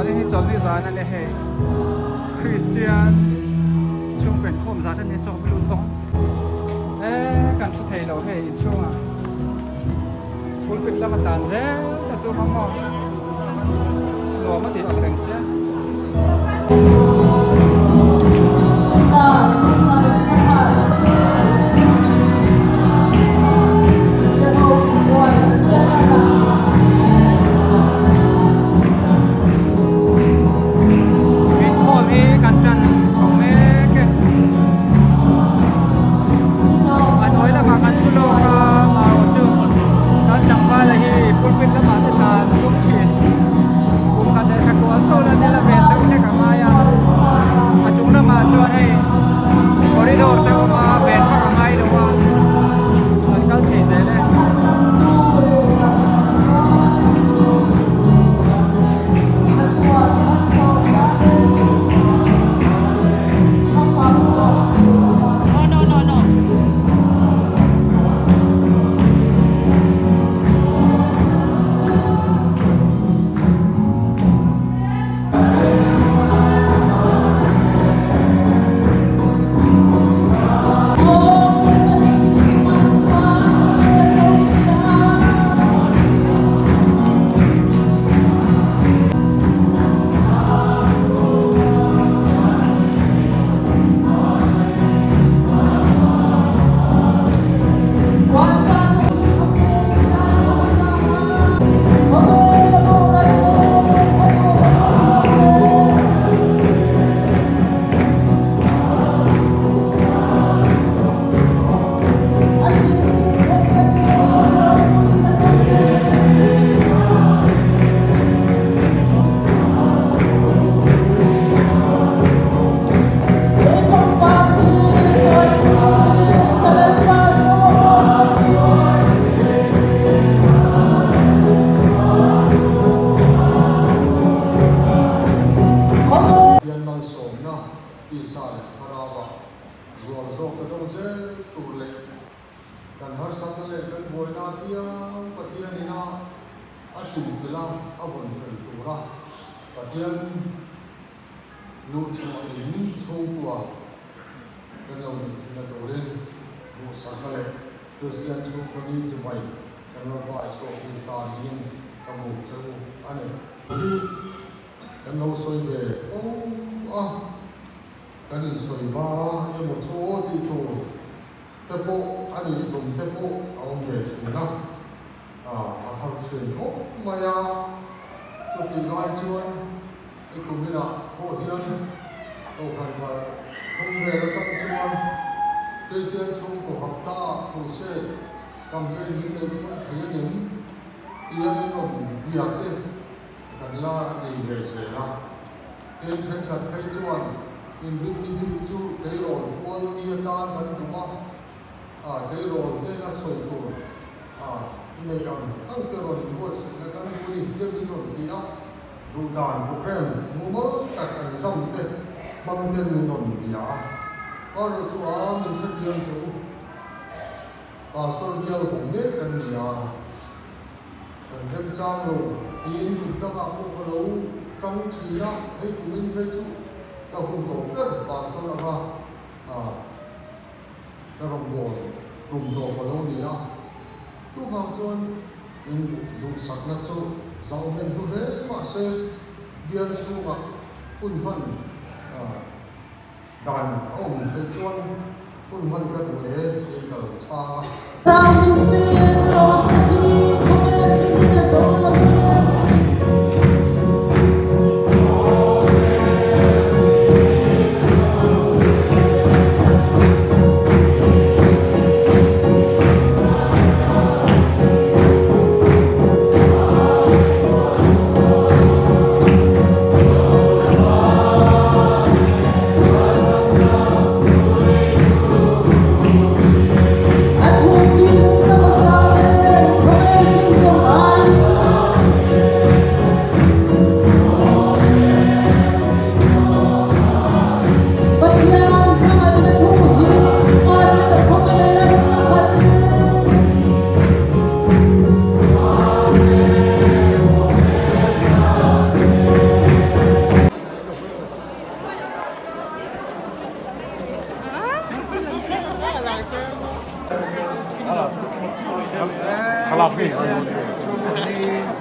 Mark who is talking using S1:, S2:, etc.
S1: Zanin hi chawlhni zan a ni hei. Kristian chhungpen khawm zan a ni sawm lut bawk. E kan thu thei lo hei inchhungah pulpit lama tlan zel ta tum ang maw nuam a tih ang reng sia. Inkhawm hi kan tan chho mek e. A hnuai lamah kan thu lawk a, mau chu kan tlangvala hi pulpit lamah te tlan a tum thin. Kum khat leh thla kual chauh la nila ven deuh hlek a ngai a, a chung lamah chuan hei corridor te a awm a, ven vak a ngai lo a, kan kal thei zel e.
S2: Pathian malsawmna tisa leh thlarauah zual zawk ta dawng zel tur leh kan harsatna leh kan buaina apiang Pathian ina a chinfel a, a vawn fel tura Pathian luhchhuah in chhungkua kan lo nih theihna turin duhsakna leh Kristian chhungkaw ni chimai kan Lalpa Isua Krista hmingin ka buk che u a ni. Hi kan lo sawi ve fo a, kan insawi va emaw chu tih tur te pawh a nih tum te pawh a awm ve thin a, a har chhin khawp mai a, chutih lai chuan i kuminah pawh hian Kohhran palh thum vel atang chuan Kristian chhungkaw hapta crusade campaign min neihpui thei a nim tia min rawn bia te kan la nei ve zel a. Tin, thenkhat phei chuan inrinni bik chu tleirawl pual ni atan kan tum a, a tleirawl hnena sawi tur a i neih ang ang te rawn inbuatsaihna kan duh a ni te min rawn ti a, duhdan program mumal tak an zam te hmang ten min rawn bia a. Erawh chu a min hrethiam teh u, Pastor bial vawng mek kan ni a. Kan remchang lo tiin kum dangah pawh ka lo tang thin a, hei kumin phei chu ka hun tawh ber pastor anga ka rawngbâwl kum tawh ka lo ni a. Chuvang chuan in duhsakna chu zaumen hlu hle mahse bial chhungah hun hman Dan a awm theih chuan hun hman ka duh e tiin ka lo chhang a.
S3: Raumin pek lawm te hi khawvel fingin a zo lo e. A thuk in ka va sang em, khawvel fin
S1: Thlalak hi.